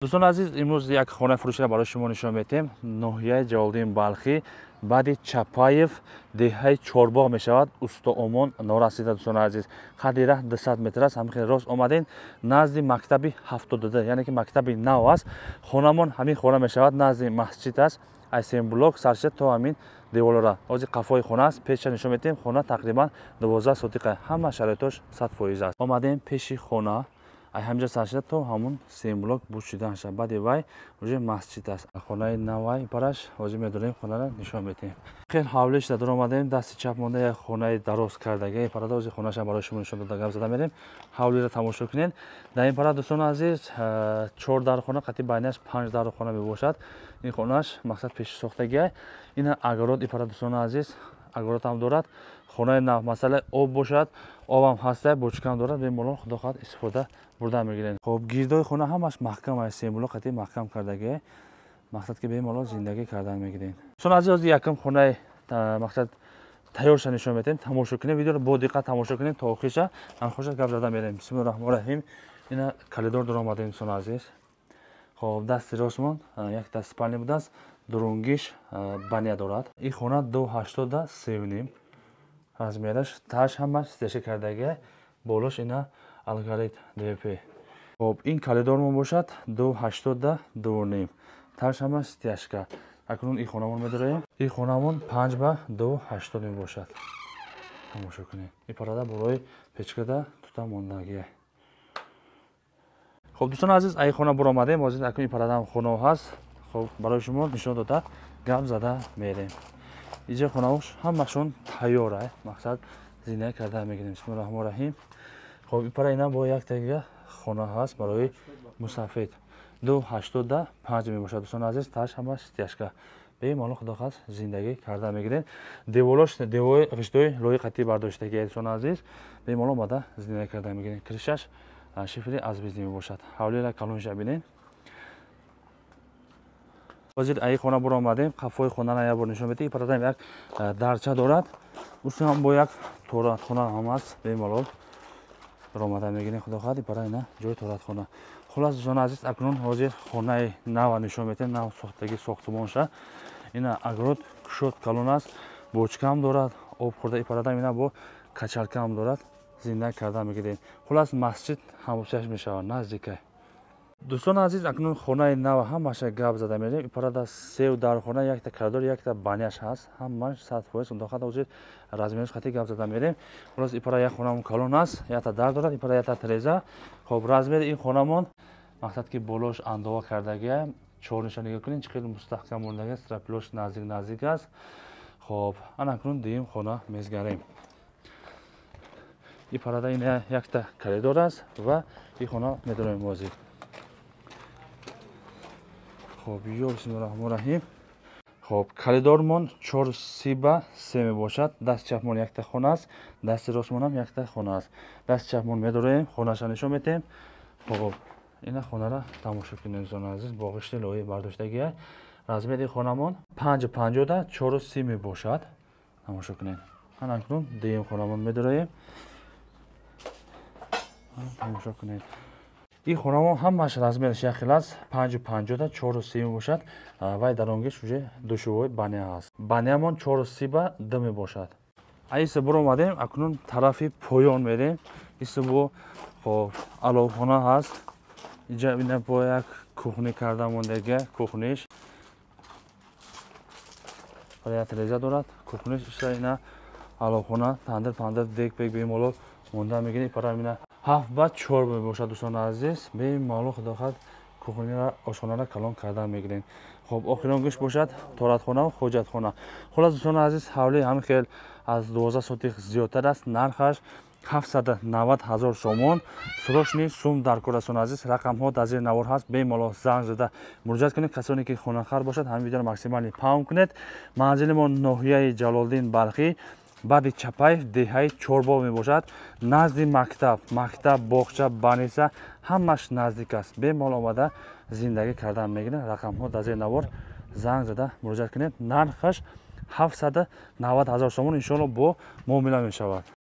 Дӯстони азиз, имрӯз як хонаи фурӯширо барои шумо нишон медиҳем. Ноҳияи Ҷалолиддин Балхӣ, баъди Чапаев, деҳаи Чорбоғ мешавад. Устоомон норасида, дӯстони азиз. Қадди раҳ 200 метр аст. Ҳамин хел рост омадем назди мактаби 72, яъне ки мактаби нав аст. Хонамон ҳамин хона мешавад, назди масҷид аст. Аз сеюм блок саршида то ҳамин деволора. Ҳозир қафои хона аст, пеша нишон медиҳем. Хона тақрибан 12 сотиқа, ҳама шароитош 100% аст. Омадем пеши хона, ай ҳамҷа саршида то ҳамун сеюм блок буд шидан шад. Баъди вай уже масҷид аст. Хонаи навай параш ҳозир медорем, хонара нишон медиҳем. Хел ҳавлӣ шуда даромадем, дасти чап монда як хонаи дароз кардагӣ. Парада ҳозир хонаашам барои шумо нишон дода гап зада мерем. Ҳавлиро тамошо кунед. Дар ин пара, дӯстони азиз, 4 дархона, қатъи байнаш 5 дархона мебошад. Ин хонааш мақсад пеши сохтагиай. Ина огород, ин пара, дӯстони азиз, огород ҳам дорад. Хонаи нав, масъалаи об бошад, обам ҳаста, бочкаам дорад, бемалол худо хоҳад истифода бурда мегирем. Хоб, гирдои хона ҳамаш маҳкам аст, семблок қатъи маҳкам кардагӣ, мақсад ки бемалол зиндагӣ кардан мегирем. Дӯстони азиз, ҳозир якум хонаи мақсад тайёрша нишон медиҳем, тамошо кунем, видеоро бо диққат тамошо кунем то охирша, ҳамхоша гап зада мерем. Бисмиллоҳи раҳмони раҳим. Ина коридор даромадем, дӯстони азиз. Хоб, дасти ростмон якта спальня будааст, дурунгиш баня дорад. Ин хона 2,83 размераш, тааш ҳамаш стеша кардагӣ, болош ина алгарит ДВП. Хоб, ин коридормон бошад 2,82.5, тааш ҳамаш стяжка. Акнун ин хонамон медароем. Ин хонамон 5 ба 2,80 мебошад. Тамошо кунед. Ин парада болои печкада тута мондагӣ. Хоб, дӯстони азиз, ай хона буромадем. Ҳозир акнун ин парадаам хона ҳаст. Хоб, барои шумо нишон дода гап зада мерем. Иҷа хонаҳош ҳамашон тайёр ай, мақсад зиндагӣ карда мегирем. Бисмиллоҳи раҳмони раҳим. Хоб, ин пара ина бо яктага хона ҳаст барои мусафид. 2,85 мебошад, дӯстони азиз, тааш ҳамаш стяжка. Бемалол худо хоҳад зиндагӣ карда мегирем. Деволош девои ғиштои лои қатъӣ бардоштагӣ, дӯстони азиз, бемалол омада зиндагӣ карда мегирем. Крышаш шифри азбизӣ мебошад. Ҳавлиро калонша бинед. Ҳозир аи хона буромадем, қафои хонара як бор нишон медиҳем. Ин парадаам як дарча дорад, усам бо як торатхона ҳам аст, бемалол баромада мегирем худо хоҳад. Ин пара ина ҷои торатхона. Хулас, дӯстони азиз, акнун ҳозир хонаи нава нишон медиҳем, нав сохтагӣ сохтумонша. Ина огород кушод калон аст, бочкаам дорад, об хӯрда. Ин парадаам ина бо качалкаам дорад, зиндагӣ карда мегирем. Хулас, масҷид ҳамсояш мешавад наздикай. Дӯстони азиз, акнун хонаи нава ҳамаша гап зада мерем. Ин парада сев дархона, якта коридор, якта баняш ҳаст, ҳамаш 100%. Худо хоҳад ҳозир размераш қатъи гап зада мерем. Хулас, ин пара як хонамон калон аст, якта дар дорад, ин пара якта тиреза. Хоб, размери ин хонамон мақсад ки болош андова кардагия, чорниша нигоҳ кунед, чӣ хеле мустаҳкам мондагия, стропилош наздик наздик аст. Хоб, ана акнун дуюм хона мезгарем. Ин парада ин якта коридор аст ва ин хона медорем ҳозир. Хоб, ё бисмиллоҳи раҳмони раҳим. Хоб, коридормон 4,30 ба 3 мебошад. Дасти чапмон якта хона аст, дасти ростмонам якта хона аст. Дасти чапмон медороем, хонаша нишон медиҳем. Хоб, ина хонара тамошо кунед, дӯстони азиз, бо ғишти лои бардоштагия. Размери хонамон 5,50 да 4,30 мебошад. Тамошо кунед. Ана акнун дуюм хонамон медороем. Тамошо кунед. Ин хонамон ҳамаш размераш як хел аст, 5,50 да 4,30 мебошад. Вай даронгиш уже душевой баня ҳаст. Банямон 4,30 ба 2 мебошад. Аиса буромадем, акнун тарафи поён мерем. Иса бо хоб аловхона ҳаст. Инҷа ина бо як кухни карда мондага, кухниш. Як тиреза дорад, кухниш иша ина аловхона, тандир пандир, дек пек бемалол монда мегирем. Пара ина 7 ба 4 мебошад, дӯстони азиз. Бемалол худо хоҳад кухнира, ошхонара калон карда мегирем. Хоб, охирон гӯш бошад торатхона ва ҳоҷатхона. Хулас, дӯстони азиз, ҳавлии ҳамин хел аз 12 сотих зиёдтар аст. Нархаш 790 ҳазор сомон. Срочный сум дар кор, дӯстони азиз. Рақамҳо дар зери навор ҳаст, бемалол занг зада муроҷиат кунед. Касоне ки хонахар бошад, ҳамин видеоро максимально паҳн кунед. Манзили мо ноҳияи Ҷалолиддин Балхӣ, баъди Чапаев, деҳаи Чорбоғ мебошад. Назди мактаб, мактаб, боғча, баниса ҳамаш наздик аст. Бемалол омада зиндагӣ кардан мегиред. Рақамҳо дар зери навор, занг зада муроҷиат кунед. Нархаш 790 ҳазор сомон, иншоалло бо муомила мешавад.